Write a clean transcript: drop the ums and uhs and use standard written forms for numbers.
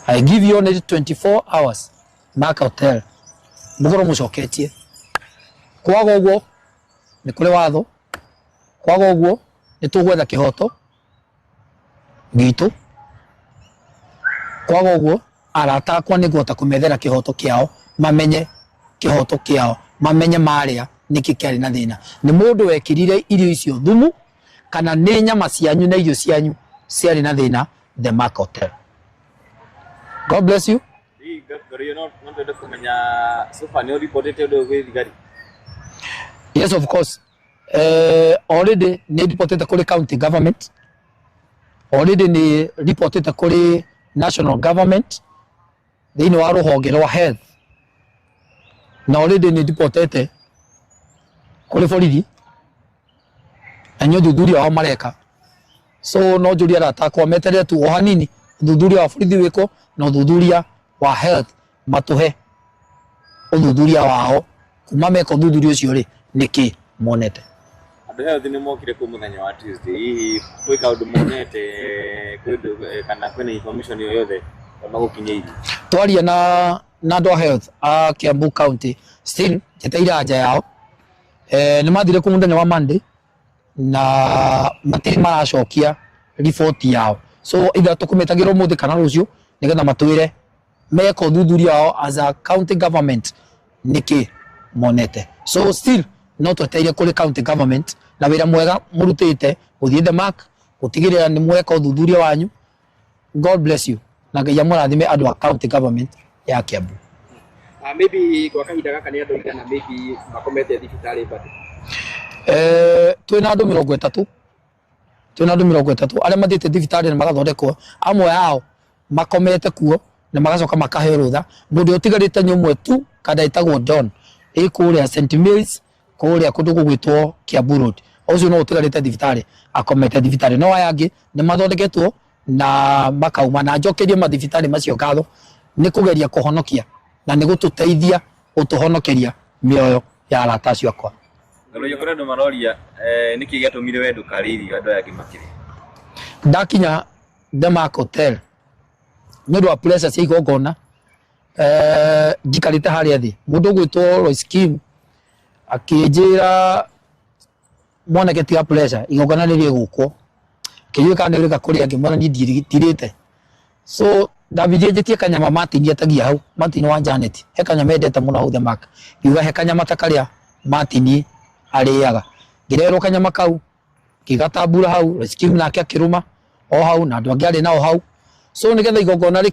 I give you only 24 hours Mark Hotel mũkorwo mũcoketie. Kwaga ũguo nĩ kũrĩ watho, kwaga ũguo nĩ tũgwetha kĩhoto gitũ, kwaga ũguo arata akwa nĩ ngũhota kũmethera kĩhoto kĩao, mamenye kĩhoto kĩao, mamenye marĩa nĩkĩ kĩarĩ na thĩna. Nĩ mũndũ wekĩrire irio icio thumu kana nĩ nyama cianyu na irio cianyu ciarĩ na thĩna The Mark Hotel. God bless you. Hihi no twende kũmenya so far nĩ ũribotete ũndũ ũyũ gwĩ thigari? Yes, of course. Already nĩ ribotete kũrĩ county government. Already nĩ ribotete kũrĩ national government thĩinĩ wa rũhonge rwa health. Na already nĩ ribotete kũrĩ borithi na nĩ ũthuthuria wao mareka. So no njũrie arata akwa meterere tu o hanini ũthuthuria wa borithi wĩkwo na ũthuthuria wa health matũhe ũthuthuria wao kuma meka ũthuthuria ũcio rĩ nĩkĩ monete. Andũ health nĩ mokire kũu mũthenya wa Tuesday, hihi gwĩ kaũndũ monete kwĩ kana kwĩna information o yothe magũkinyĩirie? Twaria na andũ a health a Kiambu County still njeteire anja yao. Nĩ mathire kũu mũthenya wa Monday na matirĩ maracokia riboti yao, so either tũkũmetagĩra ũmũthĩ kana rũciũ nĩgetha matwĩre meka ũthuthuria wao as a county government nĩkĩ monete. So still no twetereire kũrĩ county government na wĩra mwega mũrutĩte gũthiĩ The Mark gũtigĩrĩra nĩ mweka ũthuthuria wanyu. God bless you na Ngai amũrathime andũ a county government ya Kiambu. Maybe gwa kahinda gaka nĩ andũ aigana maybe makomete thibitarĩ bado? Twĩna andũ 30, twĩna andũ 30 arĩa mathiĩte thibitarĩ na magathondekwo. Amwe ao makomete kuo na magacoka makaheo rũtha. Mũndũ ũrĩa ũtigarĩte nĩ ũmwe tu kada ĩtagwo John ĩ kũrĩa St Mary's kũrĩa kũndũ gũgwĩtwo Kiambu Road. Ũcio no ũtigarĩte thibitarĩ, akomete thibitarĩ, no aya angĩ nĩ mathondeketwo na makauma. Na njokerie mathibitarĩ macio ngatho nĩ kũgeria kũhonokia na nĩ gũtũteithia gũtũhonokeria mĩoyo ya arata acio akwa. Ngaroria kũrĩ andũ maroria nĩkĩ gĩatũmire we ndũkarĩe irio andũ aya angĩ makĩrĩa? Ndakinya The Mark Hotel nĩ ũndũ wa pressure cia igongona, njikarĩte harĩa thĩ, mũndũ ũgwĩtwo Royce Kim akĩnjĩra, "Mwanake, tiga pressure, igongona nĩ rĩgũkwo." Kĩnjũĩ kana nĩ ũrĩka kũrĩa, ngĩmwĩra niĩ ndirĩte. So ndambirie njĩtie kanyama Martin etagia hau, Martin wa Janet, he kanyama endete mũno hau The Mark. Ngiuga he kanyama ta karĩa Martin arĩaga, ngĩrehwo kanyama kau, ngĩgatambura hau. Royce Kim nake akĩrũma o hau na andũ angĩ arĩ nao hau, so nĩgetha igongona rĩkĩ